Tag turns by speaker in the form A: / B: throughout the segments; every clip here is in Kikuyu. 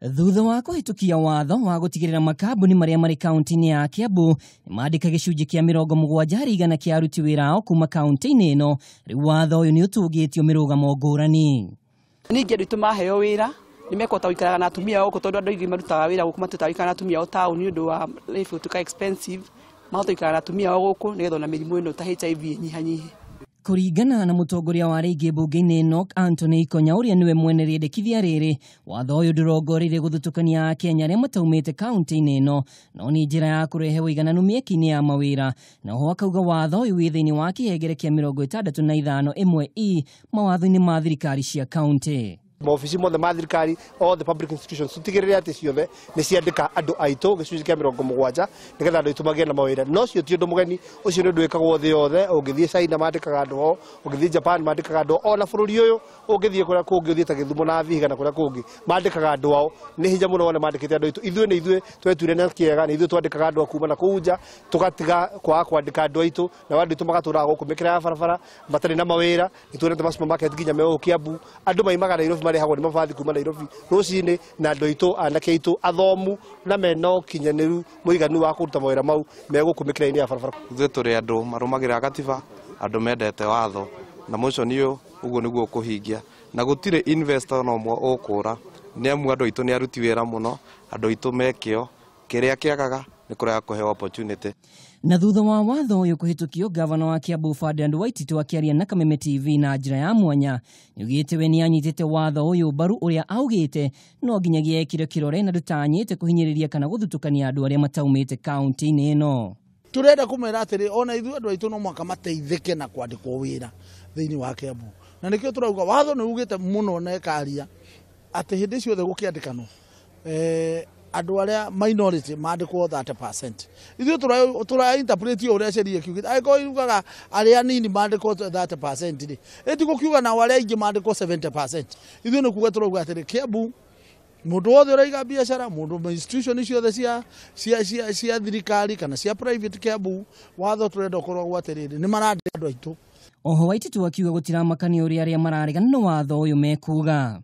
A: Thutha wa kũhĩtũkia watho wa gũtigĩrĩra makambuni marĩa marĩ kaunti-inĩ ya Kiambu nĩmandĩka gĩcunjĩ kĩa 70% kĩa aruti wĩra ao kuma kaunti-inĩ ĩno, rĩu watho ũyũ nĩ ũtũngĩtio mĩrũgamo ngũrani.
B: Ningĩ andũ aitũ maheo wĩra nĩmekũhota gũikaraga na atumia ao gũkũ, tondũ andũ aingĩ marutaga wĩra gũkũ matihota gũikara na atumia ao taũni nĩ ũndũ wa life gũtuĩka expensive, mahota gũikara na atumia ao gũkũ nĩgetha ona mĩrimũ ĩno ta HIV ĩnyihanyihe.
A: Kũringana na mũtongoria wa rĩngĩ mbunge-inĩ ĩno Anthony Ikonya ũrĩa nĩwe mwene rĩendekithia rĩrĩ, watho ũyũ ndũrongoreirie gũthutũkania Akenya arĩa mataumĩte kaunti-inĩ ĩno, no nĩ njĩra ya kũrehe ũigananu mĩeke-inĩ ya mawĩra. Na oho akauga watho ũyũ wĩ thĩinĩ wa kĩhengere kĩa 65(1)E mawatho-inĩ ma thirikari cia kaunti.
C: Maobici mothe ma thirikari, all the public institutions, tutigĩrĩre atĩ ciothe nĩ ciandĩka andũ aitũ gĩcunjĩ kĩa 70 nĩgetha andũ aitũ magĩe na mawĩra. No ũcio ti ũndũ mũgeni, ũcio nĩ ũndũ wĩkagwo thĩ yothe. Ũngĩthiĩ China mandĩkaga andũ ho, ũngĩthiĩ Japan mandĩkaga andũ, ona bũrũri ũyũ ũngĩthiĩ kũrĩa kũngĩ, ũthiĩ ta Gĩthumo na Vihiga na kũrĩa kũngĩ mandĩkaga andũ ao. Nĩ hinya mũno wone mandĩkĩte andũ aitũ. Ithuĩ nĩ ithuĩ twetuire na kĩega, nĩ ithuĩ twandĩkaga andũ a kuma na kũu nja, tũgatiga kwaga kwandĩka andũ aitũ, na andũ aitũ magatũraga gũkũ mĩkĩra ya barabara matarĩ na mawĩra. Nĩ tuonete ma supermarket nginya me gũkũ Kiambu, andũ maimaga Nairobi marehagwo nĩ mabathi kuma Nairobi rũcinĩ, na andũ aitũ anake aitũ athomu na mena ũkinyanĩru mũiganu wa kũruta mawĩra mau me gũkũ mĩkĩra-inĩ ya barabara.
D: Ithuĩ tũrĩ andũ marũmagĩrĩra gatiba, andũ mendete watho, na motion ũyũ ũguo nĩguo ũkũhingia, na gũtirĩ investor ona ũmwe ũkũra, nĩ amu andũ aitũ nĩ aruti wĩra mũno, andũ aitũ me kĩo, kĩrĩa kĩagaga nĩ kũrega kũheo opportunity.
A: Na thutha wa watho ũyũ kũhĩtũkio, gavana wa Kiambu Ferdinand Waititu akĩaria na Kameme TV na njĩra ya mwanya nĩaugĩte we nĩanyitĩte watho ũyũ mbaru, ũrĩa augĩte no nginyagia ekĩrwo kĩrore na ndũtanyĩte kũhinyĩrĩria kana gũthutũkania andũ arĩa mataumĩte kaunti-inĩ ĩno.
E: Turenda kumera atĩrĩ, ona ithuĩ andũ aitũ no mũhaka mateithĩke na kwandĩkwo wĩra thĩinĩ wa Kiambu, na nĩkĩo tũrauga watho nĩ ugĩte mũno na ĩkaria atĩ hĩndĩ ciothe gũkĩandĩkanwo andũ arĩa minority mandĩkwo 30%. Ithuĩ tũra interpret ũrĩa sheria ĩkiugĩte, angĩkorwo yugaga arĩa anini mandĩkwo 30% rĩ, ĩtigũkiuga nao arĩa aingĩ mandĩkwo 70%. Ithuĩ nĩ kuga tũrauga atĩrĩ, Kiambu mũndũ wothe ũraiga biacara, mũndũ institution ciothe cia thirikari kana cia private Kiambu, watho tũrenda ũkorwo atĩrĩrĩ nĩ marandĩka andũ aitũ.
A: Oho Waititu akiuga gũtiramakania ũrĩa arĩa mararegana na watho ũyũ mekuga.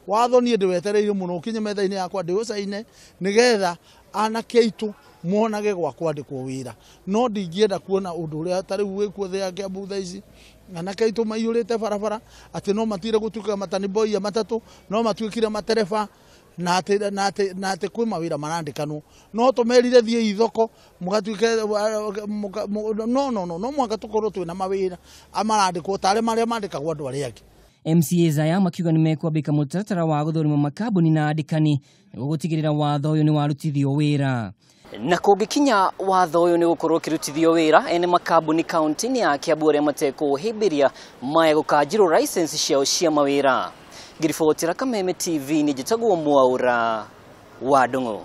E: Watho niĩ ndĩwetereire mũno ũkinye metha-inĩ yakwa ndĩũcaine nĩgetha anake aitũ monage gwa kwandĩkwo wĩra, no ndingĩenda kuona ũndũ ũrĩa ta rĩu wĩkuo thĩ ya Kiambu thaa ici, anake aitũ maiyũrĩte barabara atĩ no matire gũtuĩka mataniboi a matatũ, no matuĩkire matereba, na atĩ kwĩ mawĩra marandĩkanwo, no tũmerire thiĩi thoko mũgatuĩke no no no no mũhaka tũkorwo twĩna mawĩra marandĩkwo tarĩ marĩa mandĩkagwo andũ arĩa angĩ.
A: MCAs aya makiuga nĩ mekwambĩka mũtaratara wa gũthũrima makambuni na andĩkani nĩguo gũtigĩrĩra watho ũyũ nĩ warutithio wĩra. Na kũngĩkinya watho ũyũ nĩ gũkorwo ũkĩrutithio wĩra, ene makambuni kaunti-inĩ ya Kiambu arĩa matekũũhĩmbĩria maya gũkanjirwo license ciao cia mawĩra. Ngiribotera Kameme TV, nĩ njĩtagwo Mwaura wa Ndung'u.